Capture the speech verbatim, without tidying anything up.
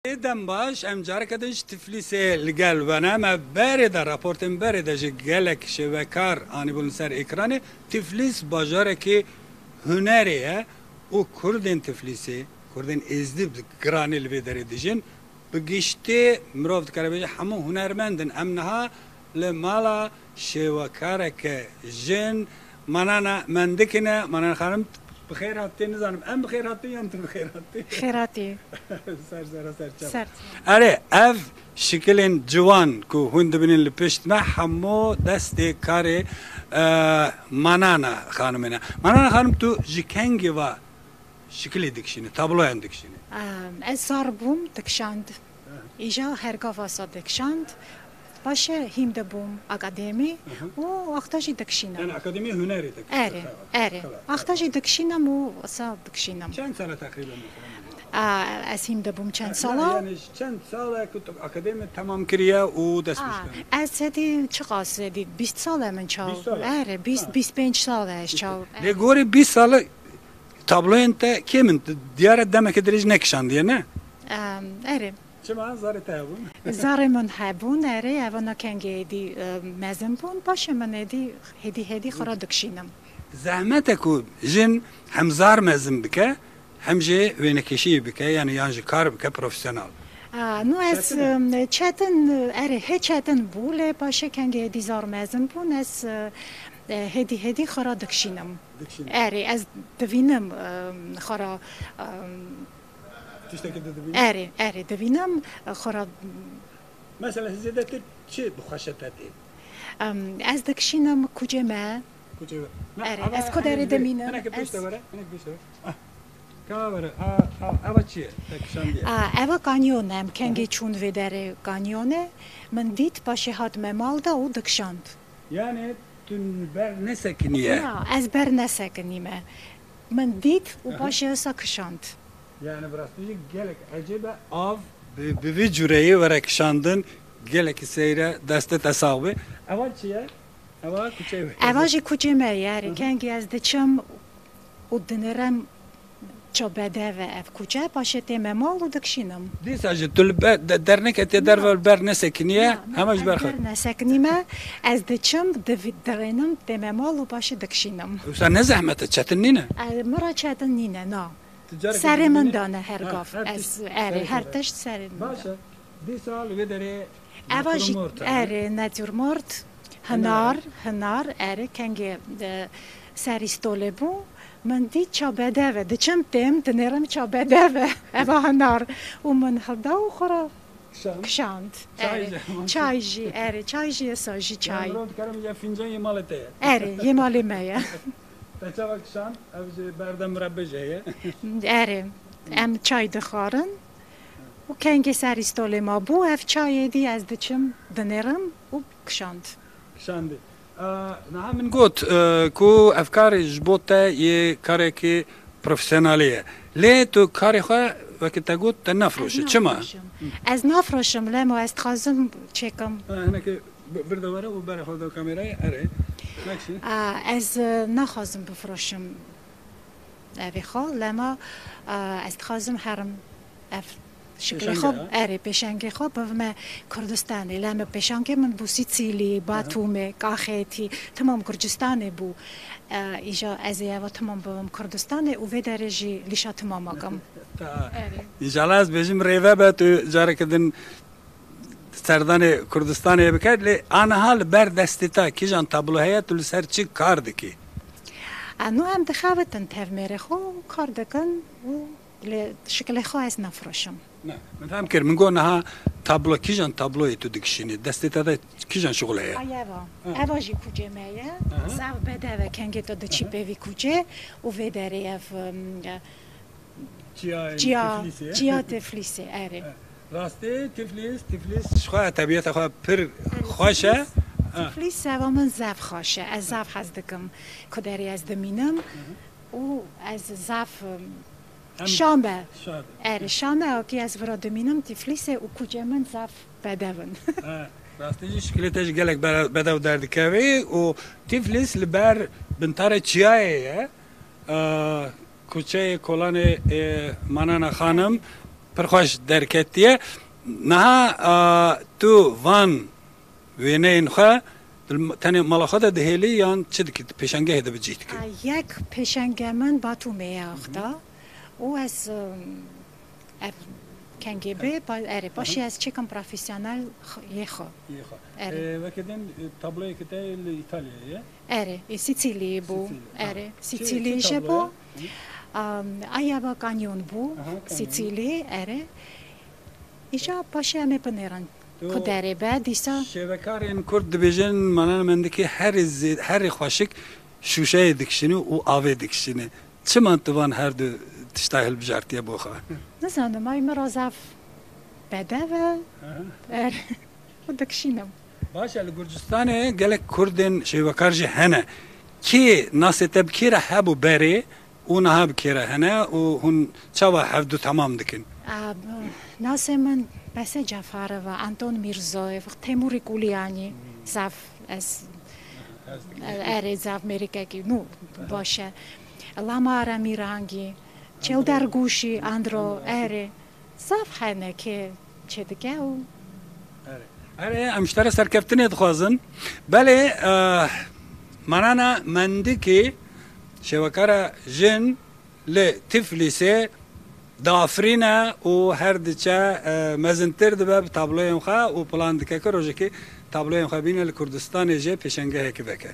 Ê dem baş, em careke din ji Tiflîsê li gel we ne. Me berê de, raportên berê de ji gelek şêwekar anîbûn li ser ekranê. Tiflîs bajarekî hunerê ye û Kurdên Tiflîsê, Kurdên Êzdî bi giranî li vê derê dijîn. Bi giştî mirov dikare bêje hemû hunermend in. Em niha li mala şêwekareke jin, Manana Mendikî ne. Manana xanim, bi xêr hatî, nizanim em bi xêr hatin yan tu bi xêr hatî? Xêr hatî. Ser sera ser çava. Ser. Erê, ev şikilên ciwan ku hûn dibînin li pişt me, hemû destê karê, e, Manana xanimê ne. Manana xanim, tu ji kengê va şikilê dikişînî, tabloyan dikişînî? Em, ez zar bûm, dikişand. Îja her gav asa dikişand. Paşê hîm de bûm akademî û axta jî dikişînim. Yani akademî hunerê te? Erê, erê. Axta jî dikişînim û asa dikişînim. Çend sala teqrîben? A, ez hîm de bûm çend sala? Yani çend sala ku tu akademi temam kiriye û dest pê kiriye? Ez hedî çiqas hedî bîst sal e min çaw. Bîst sal e? Erê, bîst, bîst pênc sal e ez çaw. Lê gorî bîst sal e, tabloyên te kêm in, diyar e demeke dirêj nekişandiye, ne? Em, erê. Çima? Zarê te hebûn? Zarê min hebûn, erê, evana kengê êdî, e, mezin bûn, paşê min êdî hêdî hêdî xwe re dikişînim. Zehmet e ku jin hem zar mezin bike, hem jî wênekêşî bike, yani yan jî kar bike profesyonel. A, nu ez, çetin e, em, çetin, erê, hê çetin bû, lê paşê kengê êdî zar mezin bûn, ez, e, e, hêdî hêdî xwe re dikişînim. Dikişînim. Erê, ez divînim, e, xwe re, e, Tiştekî tu dibînî? Erê, erê, divînim, e, xwe re. Mesela zêdetir çi bi xweşe te tê? Em, ez dikişînim kucê me. Kucê me. Erê, ez ku derê dimînim. Hinekî pişt de were, hinekî pişt de were. Ah. Ka were, a, a, eva çi ye? Te kişandiye. A, eva kanyon e, em kengê çûn vê derê kanyon e. Min dît, paşê hatime mal de û dikişand. Yani tu ber nesekiniye? Na, ez ber nesekinîme. Min dît û paşê wisa kişand. Yani bi rastî jî gelek ecêb e, av bi, bi vî cureyî were kişandin, gelekî seyr e, destê te sax be. Eva çi ye? Eva kuçeyê we. Eva jî kuçê me ye, erê, kengî ez diçim û dinêrim ça bedev e ev kuçe, paşê tême mal û dikişînim. Dîsa jî tu li ber, de, derneketiye derve, li ber nesekiniye, hema ji ber xwe. Ber nesekinîme, ez diçim, divi-, dirênim, tême mal û paşê dikişînim. Wisa ne zehmet e, çetin nîne? E, min re çetin nîne, na. Serê min dane her gav. Ez, erê, her tişt serê min dane. Baş e. Dîsa li vê derê erê, natürmort, hinar, hinar, erê, kengê, e, serî stolê bû. Min dît ça bedev e. Diçim têm, dinêrim ça bedev e. Eva hinar. Û min hilda û xwe re kişand. Erê, çay jî, erê, çay jî, esa jî çay. Erê, yê malê me ye. Te çawa kişand? Ev ji berde mirebê jî heye. Erê, em çay dixwarin. Û kengê serî stolê ma bû, ev çayê dî ez diçim, dinêrim û kişand. Kişandî. E, niha min got, e, ku ev kar ji bo te yê karekî profesyonelî ye. Lê tu karê xwe, wekî te got, te nafiroşe. Çima? Ez nafiroşim, lema ez dixwazim çêkim. Ha, hinekî bi-, bir de were û berê xwe de kamerayê, erê. Nekşî. A, ez, e, naxwazim bifiroşim evê xwe, lema, a, ez dixwazim herim ev şikilê xwe, erê, pêşengê xwe bivime Kurdistanê. Lema pêşengê min bû Sîsîlî, Batûmê, Kaxetî, timam Gurcistanê bû. E, îja ez ê eva timam bibim Kurdistanê û vê derê jî lîşa timam akim. Erê. Înşallah ez bêjim rêve be tu careke din serdanê Kurdistanê bike, lê aniha li ber destê te kîjan tablo heye, tu li ser çi kar dikî? A, nû em dixebitin tevmêrê xwe û kar dikin û lê şikilê xwe ez nafiroşim. Ne, min fehm kir. Min got niha tablo, kîjan tabloyê tu dikişînî? Destê te de kîjan şixul heye? Ay eva. Ha. Eva jî kuçê me ye. Aha. Zaf bedev e, kengê te diçî pê vî kuçê û vê derê ev, em, Çiyayê Çiya, Tiflîsê. Çiya Tiflîsê, erê. Rastî Tiflîs, Tiflîs ji xwe tebîeta xwe pir xweş e. Tiflîs, ha. Tiflîs seva min zaf xweş e. Ez zaf hez dikim ku derê ez dimînim. Û ez zaf, em, şam e. Şad e. Erê, şam e, akî ez vira dimînim Tiflîsê û kuçê min zaf bedev in. Ha, rastî jî şikilê te jî gelek be-, bedew derdikevî û Tiflîs li ber bintarê çiyayê ye. Aa, kuçeyê kolanê, e, Manana Xanim, Pir xweş derketiye. Niha, a, tu van wêneyên xwe di tenê mala xwe de dihêlî yan çi dikî, di pêşengehê de bi cih dikî? A, yek pêşenge min Batûmê ye axda û ez, em, ev kengê bê, pa-, erê, paşê ez çêkim profesyonel xwe, yê xwe. Yê xwe. Erê. E, weke din, e, tabloyeke te li Îtalyayê ye? Erê, ê Sîcîlî bû. Sîcîlî. Erê, ha. Çi, Sîcîlî çi jî tablo bû. Ye? Hı. Am, Ayaba Kanyon bû. Aha, Kanyon. Sîcîlî, erê. Îja paşê em ê binêrin. Tu ku derê be, dîsa şêvekarên Kurd dibêjin, manana mendikê herî zê-, herî xweşik şûşeyê dikişîne û avê dikişîne. Çima tu van her du tişta hilbijartiye bo xwe? Nizanim, ay min re zaf bedev e. Aha. Er, û dikişînim. Baş e, li Gurcistanê gelek Kurdên şêwekar jî hene. Kê nasê te bi kê re hebû berê û niha bi kê re hene û hûn çawa hevdu temam dikin? A, b-, nasê min Bese Cefarov e, Anton Mîrzoyev, Temûrî Kulîyanî, zaf ez, erê, zaf mêrikekî nû baş e. Lama Ara Mîrangî, Çewder Gûşî, Andro, erê. Zaf hene kê çêdike û Erê. Erê, em ji te re serkeftinê dixwazin. Belê, eh, manana mendikê şêwekara jin li Tiflîsê diafirîne û her diçe, eh, mezintir dibe bi tabloyên xwe û plan dike ku rojekê tabloyên xwe bîne li Kurdistanê jî pêşengehekî veke.